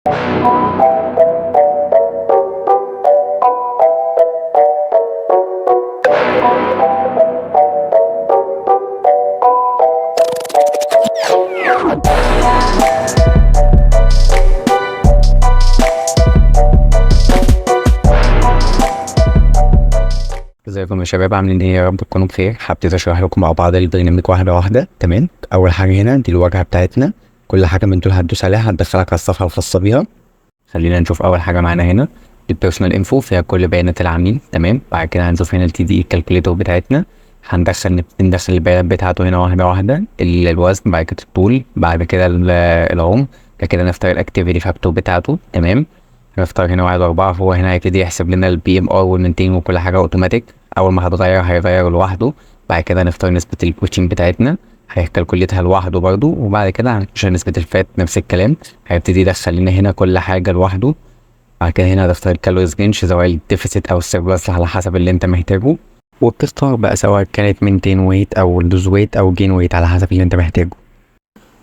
ازيكم يا شباب، عاملين ايه؟ يا رب تكونوا بخير. هبتدي اشرح لكم مع بعض البرنامج واحدة واحده. تمام، اول حاجة هنا دي الواجهة بتاعتنا، كل حاجة من دول هتدوس عليها هتدخلك على الصفحة الخاصة بيها. خلينا نشوف اول حاجة معانا هنا ال personal info، فيها كل بيانات العميل. تمام، بعد كده هنشوف هنا ال TDEE calculator بتاعتنا، نبتدي ندخل البيانات بتاعته هنا واحدة واحده، الوزن، بعد كده الطول، بعد كده العمر، بعد كده نختار ال activity factor بتاعته. تمام، هنختار هنا 1.4، فهو هنا هيبتدي يحسب لنا ال BMR وال maintain وكل حاجة اوتوماتيك، اول ما هتغير هيغير لوحده. بعد كده نختار نسبة البروتين بتاعتنا، هي calculate ها لوحده برضو. وبعد كده هنخش نسبة ال fat، نفس الكلام، هيبتدي يدخل لنا هنا كل حاجة لوحده. بعد كده هنا هتختار ال calories range، سواء ال deficit او ال surplus على حسب اللي انت محتاجه، وبتختار بقى سواء كانت maintain weight او lose weight او gain weight على حسب اللي انت محتاجه.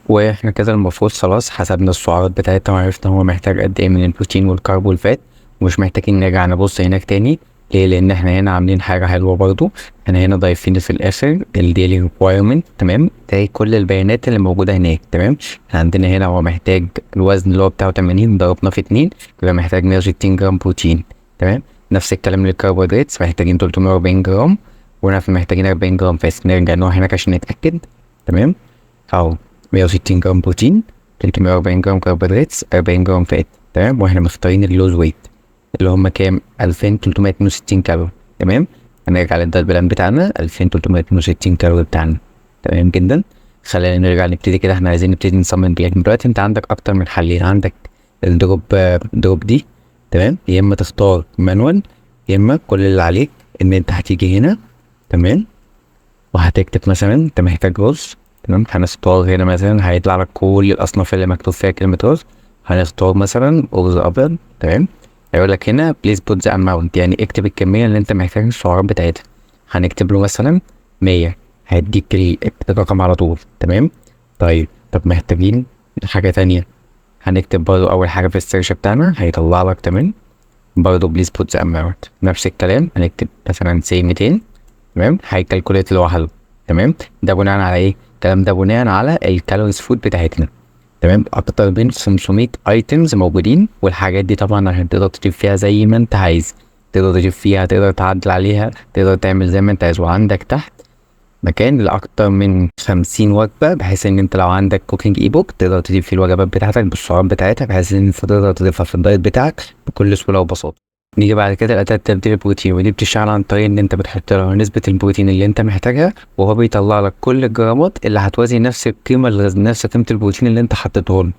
واحنا كده المفروض خلاص حسبنا السعرات بتاعتنا وعرفنا هو محتاج قد ايه من البروتين وال carb وال fat، ومش محتاجين نرجع نبص هناك تاني. ليه؟ لان احنا هنا عاملين حاجة حلوة برضو، احنا هنا ضايفين في الاخر ال daily requirement. تمام، ده كل البيانات اللي موجودة هناك. تمام، احنا عندنا هنا هو محتاج الوزن اللي هو بتاعه 80 ضربناه في 2، يبقى محتاج 160 جرام بروتين. تمام، نفس الكلام للكربوهيدرات، محتاجين 340 جرام، وهنا محتاجين 40 جرام fat. نرجع نروح هناك عشان نتاكد. تمام، اهو 160 جرام بروتين، 340 جرام كربوهيدرات، 40 جرام fat. تمام، واحنا مختارين ال lose weight اللي هم كام؟ 2362 كالوري. تمام، هنرجع لل diet plan بتاعنا 2362 كالوري بتاعنا. تمام جدا. خلينا نرجع نبتدي كده، احنا عايزين نبتدي نصمم plan. دلوقتي انت عندك اكتر من حلين، عندك ال drop دي. تمام، يا اما تختار manual، يا اما كل اللي عليك ان انت هتيجي هنا. تمام، وهتكتب مثلا انت محتاج رز. تمام، هنختار هنا مثلا، هيطلع لك كل الاصناف اللي مكتوب فيها كلمة رز، هنختار مثلا رز ابيض. تمام، هيقول لك هنا please put the amount، يعني اكتب الكمية اللي انت محتاج السعرات بتاعتها. هنكتب له مثلا 100، هيديك الرقم على طول. تمام، طيب طب محتاجين حاجة تانية، هنكتب برضو اول حاجة في ال search بتاعنا هيطلع لك. تمام، برضو please put the amount، نفس الكلام، هنكتب مثلا say 200. تمام، هي calculate لوحده. تمام، ده بناء على ايه؟ الكلام ده بناء على ال calories food بتاعتنا. تمام، اكتر من 500 items موجودين، والحاجات دي طبعا عشان تقدر تضيف فيها زي ما انت عايز، تقدر تضيف فيها، تقدر تعدل عليها، تقدر تعمل زي ما انت عايز. وعندك تحت مكان لاكتر من 50 وجبه، بحيث ان انت لو عندك cooking ebook تقدر تضيف فيه الوجبات بتاعتك بالسعرات بتاعتها، بحيث ان انت تقدر تضيفها في ال diet بتاعك بكل سهولة وبساطه. نيجي بعد كده لأداة تبديل البروتين، ودي بتشتغل عن طريق ان انت بتحط لها نسبة البروتين اللي انت محتاجها، وهو بيطلع لك كل الجرامات اللي هتوازي نفس القيمة اللي نفس قيمة البروتين اللي انت حطيته له.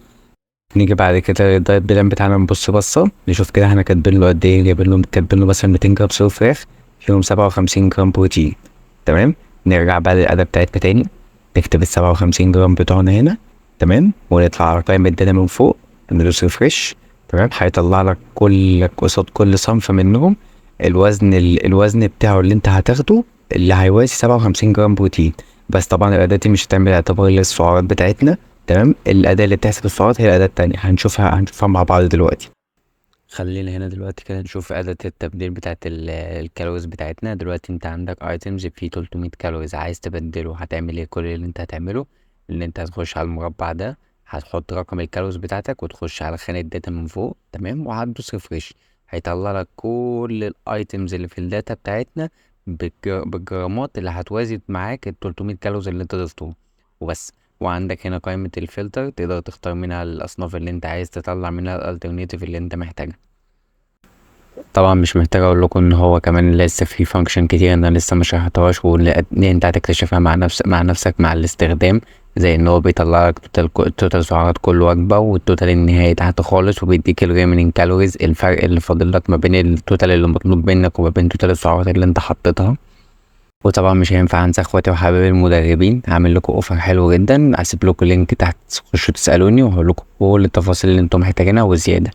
نيجي بعد كده لل diet plan بتاعنا، نبص بصة نشوف كده احنا كاتبين له قد ايه. جايبين له كاتبين له مثلا 200 جرام صدور فراخ فيهم 57 جرام بروتين. تمام، نرجع بقى للأداة بتاعتنا تاني، نكتب ال 57 جرام بتوعنا هنا. تمام، ونطلع على قائمة ال data من فوق، ندوس refresh. تمام، هيطلع لك كل قصاد كل صنف منهم الوزن بتاعه اللي انت هتاخده اللي هيوازي 57 جرام بروتين. بس طبعا الأداة دي مش هتعمل اعتبار للسعرات بتاعتنا. تمام، الأداة اللي بتحسب السعرات هي الأداة التانية، هنشوفها مع بعض دلوقتي. خلينا هنا دلوقتي كده نشوف أداة التبديل بتاعت ال calories بتاعتنا. دلوقتي انت عندك items فيه 300 calories، عايز تبدله، هتعمل ايه؟ كل اللي انت هتعمله ان انت هتخش على المربع ده، هتحط رقم ال calories بتاعتك وتخش على خانة data من فوق. تمام، وهتدوس refresh، هيطلع لك كل ال items اللي في ال data بتاعتنا بالجرامات اللي هتوازي معاك ال 300 calories اللي انت ضفتهم وبس. وعندك هنا قائمة الفلتر، تقدر تختار منها الأصناف اللي انت عايز تطلع منها ال alternative اللي انت محتاجها. طبعا مش محتاج اقول لكم ان هو كمان لسه في function كتير انا لسه ما شرحتهاش، واللي انت هتكتشفها مع نفسك مع الاستخدام، زي ان هو بيطلع لك total سعرات كل وجبة وال total النهائي تحت خالص، وبيديك ال remaining calories، الفرق اللي فاضل لك ما بين ال total اللي مطلوب منك وما بين total السعرات اللي انت حطيتها. وطبعا مش هينفع انسى اخواتي وحبايبي المدربين، هعمل لكم offer حلو جدا، هسيب لكم link تحت تخشوا تسالوني وهقول لكم كل التفاصيل اللي انتم محتاجينها وزياده.